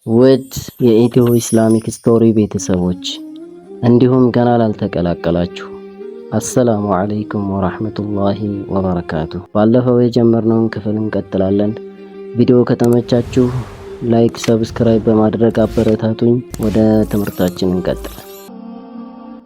ውድ የኢትዮ ኢስላሚክ ስቶሪ ቤተሰቦች እንዲሁም ገና ላልተቀላቀላችሁ፣ አሰላሙ አለይኩም ወራህመቱላሂ ወበረካቱ። ባለፈው የጀመርነውን ክፍል እንቀጥላለን። ቪዲዮ ከተመቻችሁ like፣ subscribe በማድረግ አበረታቱኝ። ወደ ትምህርታችን እንቀጥል።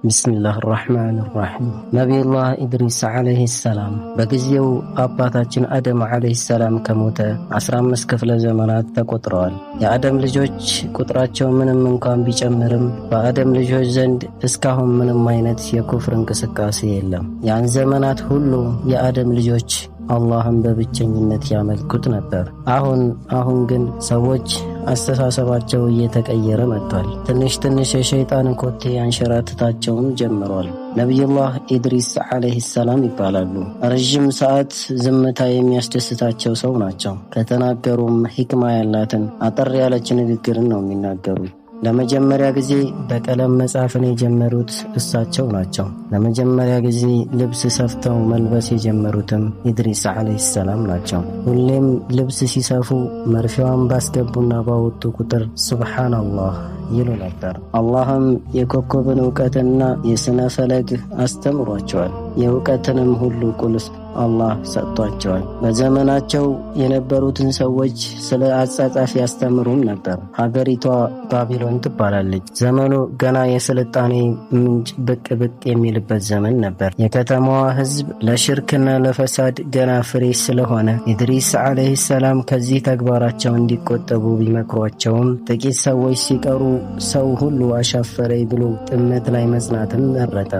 ቢስሚላህ ራሕማን ራሒም። ነቢዩላህ ኢድሪስ ዓለይሂ ሰላም በጊዜው አባታችን አደም ዓለይሂ ሰላም ከሞተ 15 ክፍለ ዘመናት ተቆጥረዋል። የአደም ልጆች ቁጥራቸው ምንም እንኳን ቢጨምርም በአደም ልጆች ዘንድ እስካሁን ምንም አይነት የኩፍር እንቅስቃሴ የለም። ያን ዘመናት ሁሉ የአደም ልጆች አላህን በብቸኝነት ያመልኩት ነበር። አሁን አሁን ግን ሰዎች አስተሳሰባቸው እየተቀየረ መጥቷል። ትንሽ ትንሽ የሸይጣን ኮቴ ያንሸራትታቸውም ጀምሯል። ነቢዩላህ ኢድሪስ ዓለይሂ ሰላም ይባላሉ። ረዥም ሰዓት ዝምታ የሚያስደስታቸው ሰው ናቸው። ከተናገሩም ሂክማ ያላትን አጠር ያለች ንግግርን ነው የሚናገሩት። ለመጀመሪያ ጊዜ በቀለም መጻፍን የጀመሩት እሳቸው ናቸው። ለመጀመሪያ ጊዜ ልብስ ሰፍተው መልበስ የጀመሩትም ኢድሪስ ዓለይሂ ሰላም ናቸው። ሁሌም ልብስ ሲሰፉ መርፌዋን ባስገቡና ባወጡ ቁጥር ሱብሓነላህ ይሉ ነበር። አላህም የኮከብን እውቀትና የሥነ ፈለግ አስተምሯቸዋል። የእውቀትንም ሁሉ ቁልፍ አላህ ሰጥቷቸዋል። በዘመናቸው የነበሩትን ሰዎች ስለ አጻጻፍ ያስተምሩም ነበር። ሀገሪቷ ባቢሎን ትባላለች። ዘመኑ ገና የስልጣኔ ምንጭ ብቅ ብቅ የሚልበት ዘመን ነበር። የከተማዋ ሕዝብ ለሽርክና ለፈሳድ ገና ፍሬ ስለሆነ ኢድሪስ ዓለይሂ ሰላም ከዚህ ተግባራቸው እንዲቆጠቡ ቢመክሯቸውም ጥቂት ሰዎች ሲቀሩ ሰው ሁሉ አሻፈረኝ ብሎ ጥመት ላይ መጽናትን መረጠ።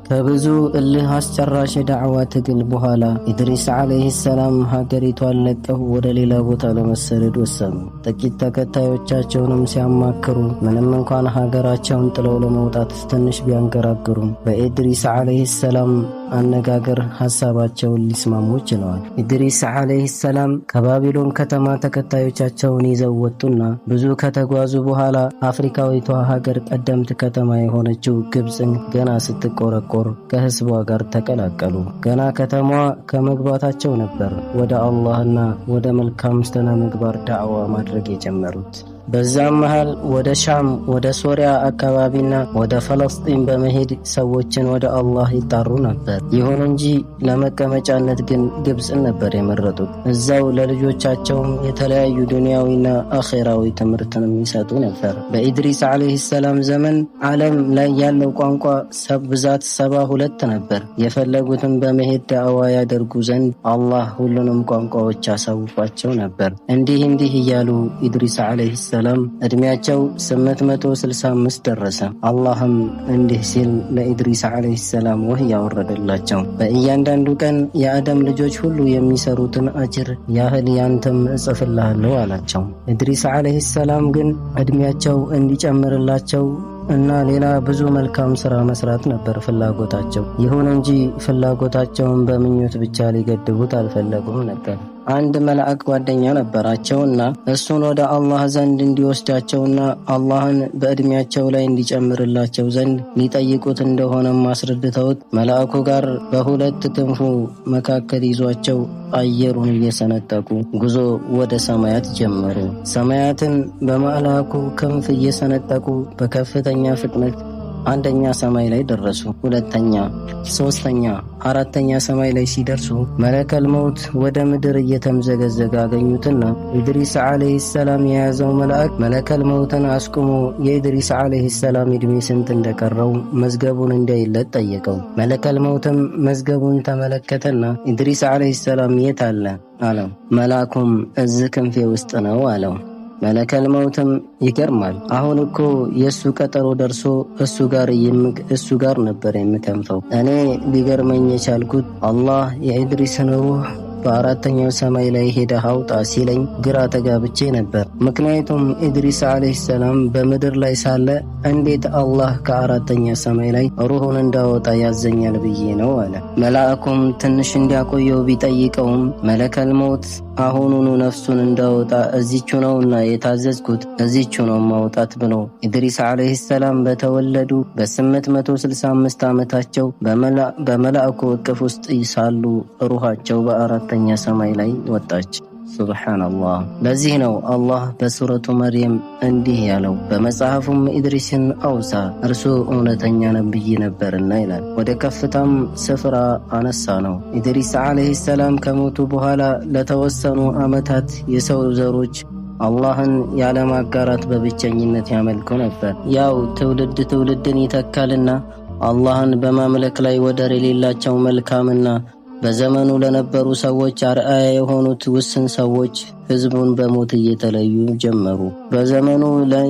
ከብዙ እልህ አስጨራሽ የዳዕዋ ትግል በኋላ ኢድሪስ ዓለይሂ ሰላም ሀገሪቷን ለቀው ወደ ሌላ ቦታ ለመሰደድ ወሰኑ። ጥቂት ተከታዮቻቸውንም ሲያማክሩ ምንም እንኳን ሀገራቸውን ጥለው ለመውጣት ትንሽ ቢያንገራግሩም በኢድሪስ ዓለይሂ ሰላም አነጋገር ሀሳባቸውን ሊስማሙ ችለዋል። ኢድሪስ ዓለይሂ ሰላም ከባቢሎን ከተማ ተከታዮቻቸውን ይዘው ወጡና ብዙ ከተጓዙ በኋላ አፍሪካዊቷ ሀገር ቀደምት ከተማ የሆነችው ግብፅን ገና ስትቆረቆር ከህዝቧ ጋር ተቀላቀሉ። ገና ከተማዋ ከመግባታቸው ነበር ወደ አላህና ወደ መልካም ስነ ምግባር ዳዕዋ ማድረግ የጀመሩት። በዛም መሃል ወደ ሻም፣ ወደ ሶሪያ አካባቢና ወደ ፈለስጢን በመሄድ ሰዎችን ወደ አላህ ይጣሩ ነበር። ይሁን እንጂ ለመቀመጫነት ግን ግብፅን ነበር የመረጡት። እዛው ለልጆቻቸውም የተለያዩ ዱንያዊና አኼራዊ ትምህርትንም ይሰጡ ነበር። በኢድሪስ ዓለይሂ ሰላም ዘመን ዓለም ላይ ያለው ቋንቋ ብዛት 72 ነበር። የፈለጉትን በመሄድ ዳዕዋ ያደርጉ ዘንድ አላህ ሁሉንም ቋንቋዎች አሳውቋቸው ነበር። እንዲህ እንዲህ እያሉ ኢድሪስ ዓለይሂ ሰላም ዕድሜያቸው 865 ደረሰ። አላህም እንዲህ ሲል ለኢድሪስ ዓለይሂ ሰላም ወህይ ያወረደላቸው፣ በእያንዳንዱ ቀን የአደም ልጆች ሁሉ የሚሰሩትን አጅር ያህል ያንተም እጽፍልሃለሁ አላቸው። ኢድሪስ ዓለይሂ ሰላም ግን ዕድሜያቸው እንዲጨምርላቸው እና ሌላ ብዙ መልካም ስራ መስራት ነበር ፍላጎታቸው። ይሁን እንጂ ፍላጎታቸውን በምኞት ብቻ ሊገድቡት አልፈለጉም ነበር። አንድ መልአክ ጓደኛ ነበራቸውና እሱን ወደ አላህ ዘንድ እንዲወስዳቸውና አላህን በዕድሜያቸው ላይ እንዲጨምርላቸው ዘንድ ሊጠይቁት እንደሆነም አስረድተውት መልአኩ ጋር በሁለት ክንፉ መካከል ይዟቸው አየሩን እየሰነጠቁ ጉዞ ወደ ሰማያት ጀመሩ። ሰማያትን በመልአኩ ክንፍ እየሰነጠቁ በከፍተኛ ፍጥነት አንደኛ ሰማይ ላይ ደረሱ። ሁለተኛ፣ ሶስተኛ፣ አራተኛ ሰማይ ላይ ሲደርሱ መለከል መውት ወደ ምድር እየተምዘገዘገ አገኙትና ኢድሪስ ዓለይሂ ሰላም የያዘው መልአክ መለከል መውትን አስቁሞ የኢድሪስ ዓለይሂ ሰላም ዕድሜ ስንት እንደቀረው መዝገቡን እንዲያይለት ጠየቀው። መለከል መውትም መዝገቡን ተመለከተና ኢድሪስ ዓለይሂ ሰላም የት አለ አለው። መልአኩም እዚህ ክንፌ ውስጥ ነው አለው። መለከል መውትም ይገርማል፣ አሁን እኮ የእሱ ቀጠሮ ደርሶ እሱ ጋር ነበር የምከንፈው። እኔ ሊገርመኝ የቻልኩት አላህ የኢድሪስን ሩህ በአራተኛው ሰማይ ላይ ሄደህ አውጣ ሲለኝ ግራ ተጋብቼ ነበር። ምክንያቱም ኢድሪስ ዓለይሂ ሰላም በምድር ላይ ሳለ እንዴት አላህ ከአራተኛ ሰማይ ላይ ሩሁን እንዳወጣ ያዘኛል ብዬ ነው አለ። መልአኩም ትንሽ እንዲያቆየው ቢጠይቀውም መለከል መውት አሁኑኑ ነፍሱን እንዳወጣ እዚቹ ነውና የታዘዝኩት እዚቹ ነው ማውጣት ብሎ ኢድሪስ ዓለይሂ ሰላም በተወለዱ በ865 ዓመታቸው በመልአኩ እቅፍ ውስጥ ሳሉ ሩሃቸው በአራተኛ ሰማይ ላይ ወጣች። ሱብሓነላህ። ለዚህ ነው አላህ በሱረቱ መርየም እንዲህ ያለው፣ በመጽሐፉም ኢድሪስን አውሳ እርሱ እውነተኛ ነብይ ነበርና ይላል። ወደ ከፍታም ስፍራ አነሳ ነው። ኢድሪስ ዓለይሂ ሰላም ከሞቱ በኋላ ለተወሰኑ ዓመታት የሰው ዘሮች አላህን ያለማጋራት በብቸኝነት ያመልኩ ነበር። ያው ትውልድ ትውልድን ይተካልና አላህን በማምለክ ላይ ወደር የሌላቸው መልካምና በዘመኑ ለነበሩ ሰዎች አርአያ የሆኑት ውስን ሰዎች ህዝቡን በሞት እየተለዩ ጀመሩ። በዘመኑ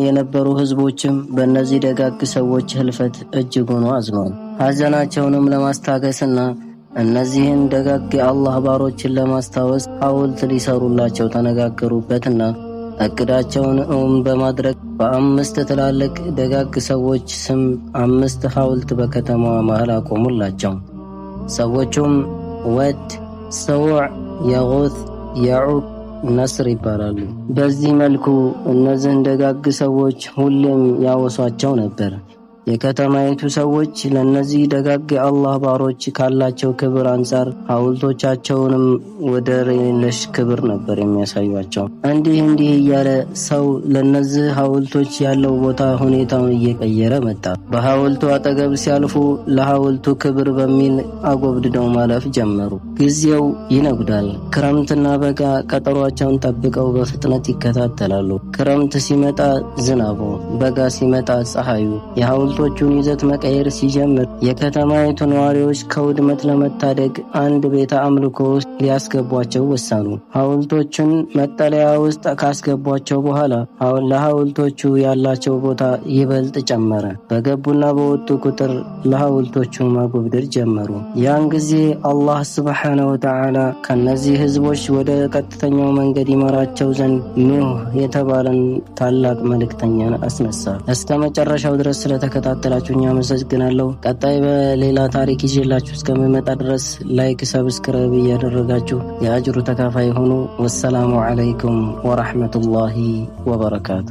የነበሩ ህዝቦችም በእነዚህ ደጋግ ሰዎች ህልፈት እጅጉን አዝኗል። ሐዘናቸውንም ለማስታገስና እነዚህን ደጋግ የአላህ ባሮችን ለማስታወስ ሐውልት ሊሰሩላቸው ተነጋገሩበትና እቅዳቸውን እውን በማድረግ በአምስት ትላልቅ ደጋግ ሰዎች ስም 5 ሐውልት በከተማዋ መሃል አቆሙላቸው። ሰዎቹም ወድ፣ ሰውዕ፣ የጉት፣ የዑቅ፣ ነስር ይባላሉ። በዚህ መልኩ እነዚህን ደጋግ ሰዎች ሁሌም ያወሷቸው ነበር። የከተማይቱ ሰዎች ለነዚህ ደጋግ የአላህ ባሮች ካላቸው ክብር አንፃር ሐውልቶቻቸውንም ወደር የለሽ ክብር ነበር የሚያሳዩአቸው። እንዲህ እንዲህ እያለ ሰው ለነዚህ ሐውልቶች ያለው ቦታ ሁኔታውን እየቀየረ መጣ። በሐውልቱ አጠገብ ሲያልፉ ለሐውልቱ ክብር በሚል አጎብድደው ማለፍ ጀመሩ። ጊዜው ይነጉዳል። ክረምትና በጋ ቀጠሯቸውን ጠብቀው በፍጥነት ይከታተላሉ። ክረምት ሲመጣ ዝናቡ፣ በጋ ሲመጣ ፀሐዩ የሐውልቶቹን ይዘት መቀየር ሲጀምር የከተማይቱ ነዋሪዎች ከውድመት ለመታደግ አንድ ቤተ አምልኮ ውስጥ ሊያስገቧቸው ወሰኑ። ሐውልቶቹን መጠለያ ውስጥ ካስገቧቸው በኋላ ለሐውልቶቹ ያላቸው ቦታ ይበልጥ ጨመረ። በገቡና በወጡ ቁጥር ለሐውልቶቹ ማጎብደድ ጀመሩ። ያን ጊዜ አላህ ሱብሓነሁ ወተዓላ ከነዚህ ህዝቦች ወደ ቀጥተኛው መንገድ ይመራቸው ዘንድ ኑህ የተባለን ታላቅ መልእክተኛን አስነሳ። እስከ መጨረሻው ድረስ ስለተከታተላችሁኝ አመሰግናለሁ። ቀጣይ በሌላ ታሪክ ይዤላችሁ እስከምመጣ ድረስ like፣ subscribe እያደረጋችሁ የአጅሩ ተካፋይ ሁኑ። ወሰላሙ ዓለይኩም ወራህመቱላሂ ወበረካቱ።